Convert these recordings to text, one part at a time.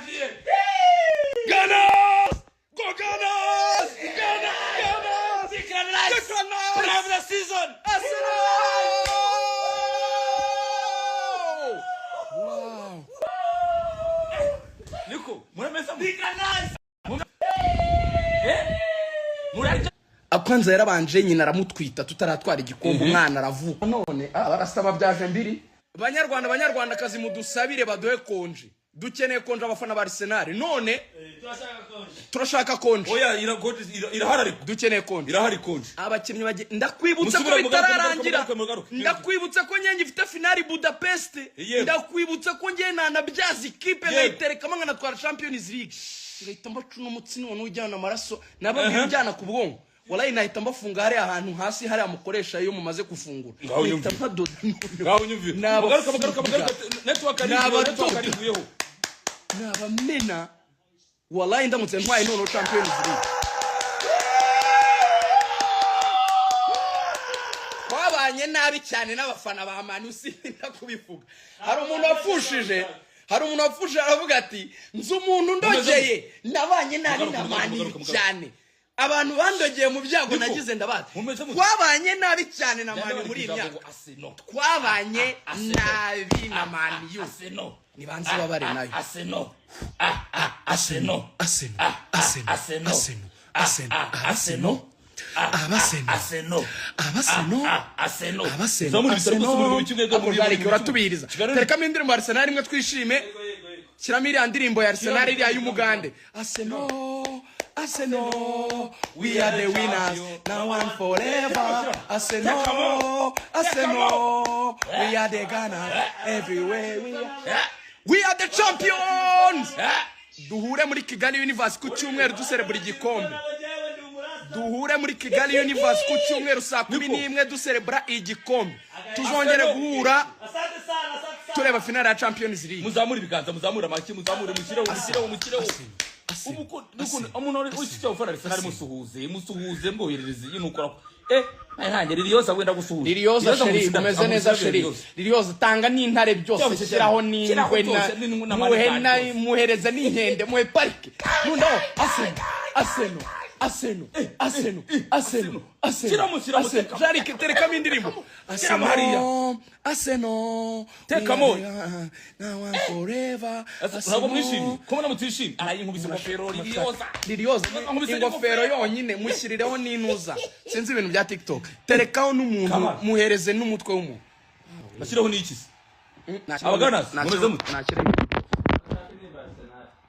Birarangiye. Gunners! Go Gunners! Gunners! Declan Rice! Declan Rice! Player of the season! Arsenal! Wow! Niko, murameza Declan Rice! Murarya. Kwanza yarabanje nyina aramutwita tutaratwara igikombe, umwana aravuka, none barasaba byaje mbiri. Banyarwanda, banyarwandakazi, mudusabire baduhe konji, dukeneye konji, abafana ba Arsenal. None turashaka konji. Oya, irahari ariko. Dukeneye konji. Irahari konji. Abakinnyi bagiye, ndakwibutsa ko Musubire, mugaruke, bitararangira. mugaruke, mugaruke. Ndakwibutsa ko nge ngifite finali Budapest. Yego. Ndakwibutsa ko nge nanabyaza ikipe Yego. nkayiterekamo nkanatwara Champions League, ngahita mbacuna umutsi none ujyana amaraso nababwira ujyana ku bwonko. Walayi nahita mbafunga hariya ahantu hasi hariya mukoresha iyo mumaze gufungura. Ngaho Nahita unyumvire. mpadoda none. Ngaho unyumvire. Nabafunga. Mugaruke, mugaruke, mugaruke. Network ari Nabadoda. network ari ivuyeho. Nabamena walayi ndamutse ntwaye noneho Champions League. Twabanye nabi cyane n'abafana ba Man U, sinda kubivuga. Hari umuntu wapfushije aravuga ati: "Nzi umuntu ndogeye, nabanye nabi na Mugaruke, Man U mugaruke, mugaruke. cyane, abantu bandogeye mu byago Niko, nagize ndabazi." mumeze mute? Twabanye nabi cyane na Man U muri iyi Ijambo myaka. ngo Arsenal. Twabanye nabi na Man U. Arsenal. Nibanze babare nayo. Arsenal. Ah, ah, Arsenal. Arsenal, Ah, ah, Arsenal, Arsenal. Arsenal, Ah, Arsenal, ah, Arsenal. Arsenal, Arsenal. Arsenal, Ah, ah, Arsenal. Arsenal, Zamura ibitaro gusa muri buri kimwe, Arsenal. muri buri Jarike, kimwe. uratubiriza. Kigali- Terekamo indirimbo ya Arsenal imwe twishime. Shyiramo iriya ndirimbo ya Arsenal, iriya y'Umugande. Arsenal, Arsenal, we are the winners now and forever. Arsenal, Arsenal, we are the Gunners everywhere we are. We are the champions. Duhure muri Kigali Universe ku cyumweru duserebura igikombe. Duhure muri Kigali Universe ku cyumweru saa 11 duserebura igikombe. Tuzongere guhura tureba finale ya Champions League. Muzamure ibiganza, muzamure amashyi, muzamure, mushyireho, mushyireho, mushyireho. Umuntu uri ufana Arsenal, musuhuze, musuhuze, mwoherereze iyi nukora. Ntange Liliyoza wenda gusuhuza. Liliyoza chérie, umeze neza chérie. Liliyoza, tanga n'intare byose, Byose, shyiraho shyiraho n'ingwe na byose, n'ingwe na muhe manigari na byose. Muhereze n'inkende, muhe parike. Noneho Arsenal, Arsenal, Arsenal, Arsenal, Arsenal, Arsenal. Shyiramo, shyiramo, Arsenal. tekamo. Jarike, terekamo indirimbo. Shyiramo hariya. Arsenal, Tekamo. we are now and forever. Ntabwo mwishimye? Ko mbona mutishimye? Arayinkubise ingofero Liliyoza. Liliyoza Nkubise ingofero n'ingofero. yonyine, mushyirireho n'inuza, sinzi ibintu bya TikTok, terekaho n'umuntu. Come on. Muhereze n'umutwe w'umuntu. Bashyiraho n'iki se? Abaganas, mumeze mute?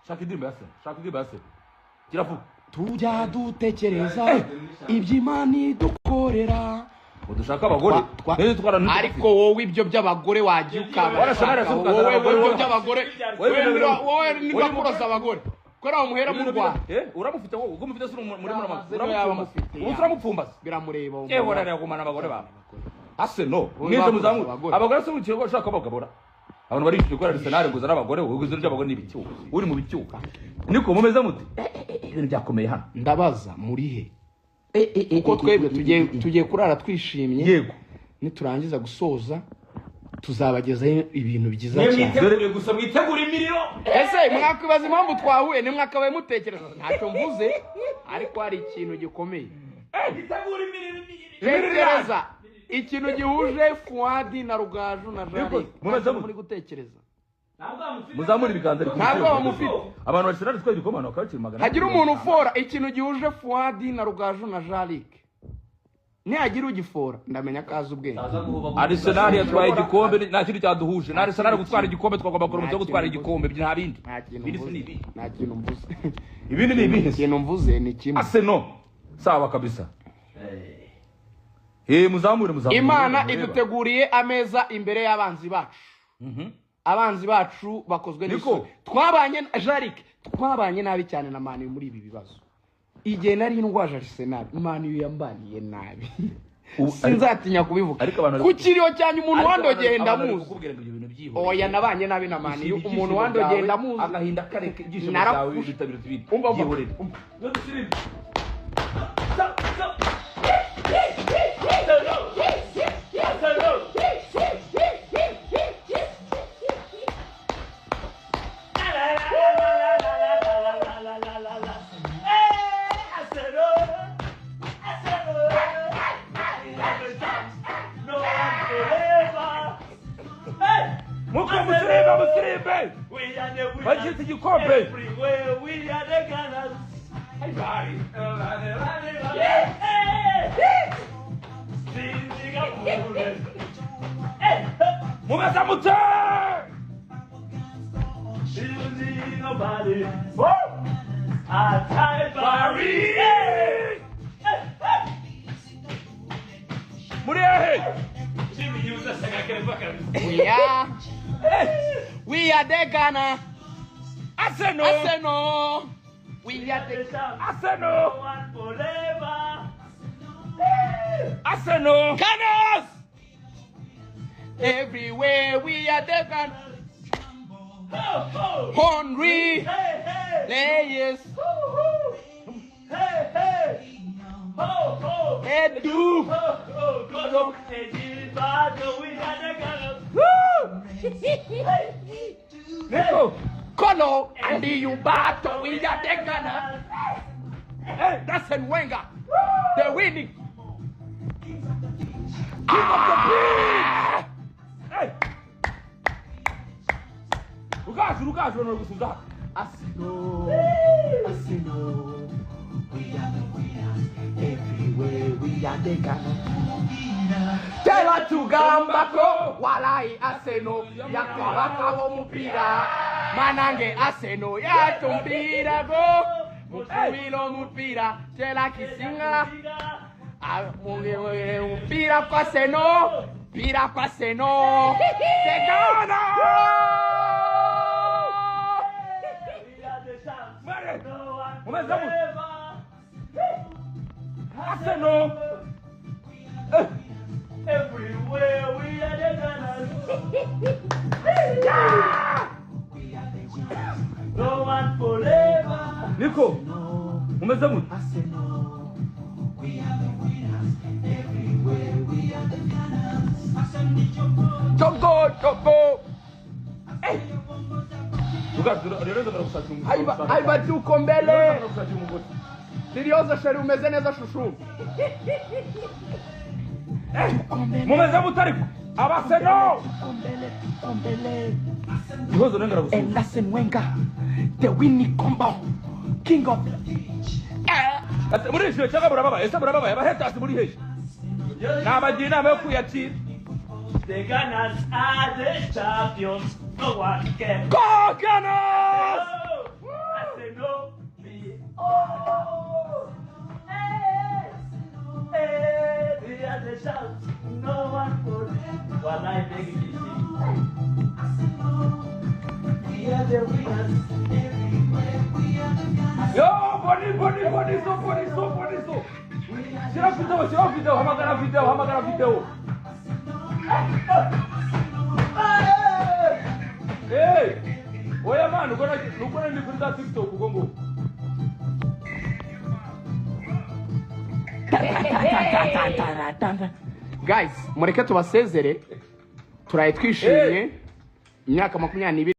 Shaka indirimbo ya Arsenal, shaka indirimbo ya Arsenal. Gira vuba. Tujya dutekereza iby'Imana idukorera. Ngo dushake abagore. Rero Ariko wowe ibyo by'abagore wagiye ukabashaka. Warasana, Wowe ukazana wowe abagore, ibyo wowe. by'abagore. Wowe wowe wowe niba kuroza abagore kubera wamuhera mu Rwanda. Uramufite wowe, ubwo mufite se muri Yaba uramupfumbaza. amufite, Ubu turamupfumbaza. Biramureba uwo Yewe, muntu. wararagumana abagore bawe. Arsenal, Wowe mwese bakuze muzamure. abagore. Abagore se ugiye ushaka abagabura. Abantu barishije gukora Arsenal ngo uzane abagore, wowe uzane iby'abagore ni ibiki wowe? Uri mu biki wowe? Niko mumeze mute? Ibintu byakomeye hano. Ndabaza muri he, kuko twebwe tugiye kurara twishimye. Yego. Niturangiza gusoza tuzabagezaho ibintu byiza cyane. Mwitegure gusa, mwitegure imiriro. Ese mwakwibaza impamvu twahuye? Ntimwakabaye mutekereza? Ntacyo mvuze, ariko hari ikintu gikomeye. Mwitegure imiriro. Tekereza ikintu gihuje Fuadi na Rugaju na Jari. Mumeze mute? Muri gutekereza? Muzamure ibiganza ariko. Ntabwo bamufite. Abantu ba Arsenal twari igikombe, abantu bakabakira magana. Hagira umuntu ufora ikintu gihuje Fuadi na Rugaju na Jarike. Nihagira ugifora ndamenya ko azi ubwenge. Arsenal yatwaye igikombe, nta kintu cyaduhuje. Na Arsenal gutwara igikombe, twagomba gukora umukino wo gutwara igikombe, nta bindi. Nta kintu Ibindi si mvuze. ni ibi. Nta kintu mvuze. Ibindi ni ibihe? Ikintu mvuze ni kimwe. Arsenal. Sawa kabisa. Muzamure, muzamure. Imana Mureba. iduteguriye ameza imbere y'abanzi bacu. Abanzi bacu bakozwe Niko. n'isoni. Twabanye, Jarike, twabanye nabi cyane na Man U muri ibi bibazo. Igihe nari ndwaje Arsenal, Man U yambaniye nabi. Sinzatinya kubivuga. Ariko abantu Ku kiriyo cyanyu umuntu Ariko wandogeye abantu bari ndamuzi. kukubwira ngo ibyo bintu byihorere. Oya, nabanye nabi na Man U. Ibyishimo Umuntu byawe, wandogeye ndamuzi. agahinda kareke, ibyishimo byawe Narapfushe. bitabira ibindi. Umva, umva. Byihorere. Umva. Bakita igikombe. Mumeze mute! Paris! Muri hehe? We are the Ghana. Arsenal! Arsenal. We are the Arsenal! Arsenal! Gunners. Everywhere we are the Ghana. Henry Reyes. Edu. Nico! Kolo and the Ubato. We are the Ghana. Hey, that's in Wenger. The winning. King of the beach! Hey! Rugaju no gusubiza. Arsenal, Arsenal, we are the winners. Everywhere we are the Ghana. Tela tugambako walai Arsenal yakabaka omupira manange Arsenal yatumpira go mupira mupira tela kisinga mupira kwa Arsenal pira kwa Arsenal the Ghana. Arsenal! Everywhere we are the Gunners. We are the winners. No one forever. Nico! Mumeze mute? Arsenal, we are the winners. Everywhere we are the Gunners. Choco, choco. Rugaju rero ndagushakira umugozi. Aiba tuko mbele. Ndagushakira umugozi. Sirioza sheri umeze neza shushu. Mumeze mute ariko? Arsenal! Tuko mbele, tuko mbele. Gihozo nengera gusubiza. And Arsene Wenger, the winning combo, king of the pitch. Ati muri ishiwe cyangwa murababaye? Ese murababaye? Abahetasi muri hehe? Nabagira inama yo kwiyakira. The Gunners are the champions. No one can. Go Gunners! I say no. Me. Oh. Hey. Hey. We are the champs. No one could. Wallahi beg you. We are the winners. Yo, boni boni boni so boni so boni so. Shira video, hamagara video, hamagara video. Hey! Oya man, ukora ndi kuri za TikTok uko ngo. Guys, mureke tubasezere. Turaye twishimye. Imyaka 22.